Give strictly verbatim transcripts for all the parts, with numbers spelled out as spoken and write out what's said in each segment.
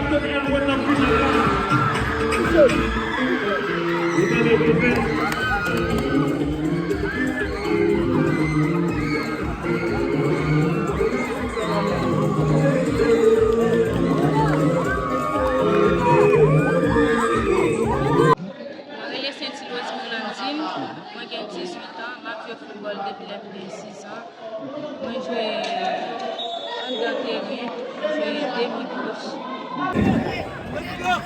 Mwen rele Sainty Rose Mirlandine, mwen gen dizuit an, m ap jwe foutbòl depi lè m gen sis an. Mwen jwe anndan teren, mwen jwe demi gòch. Mwen jwe nan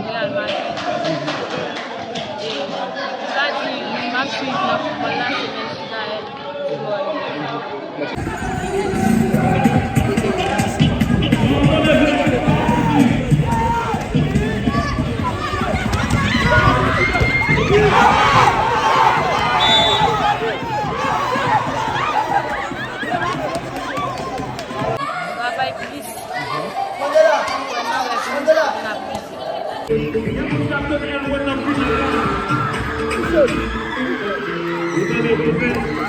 Real Madrid. E sa di moun m ap swiv nan foutbòl la se Melchizaël Dumornay. Travay plis. Premye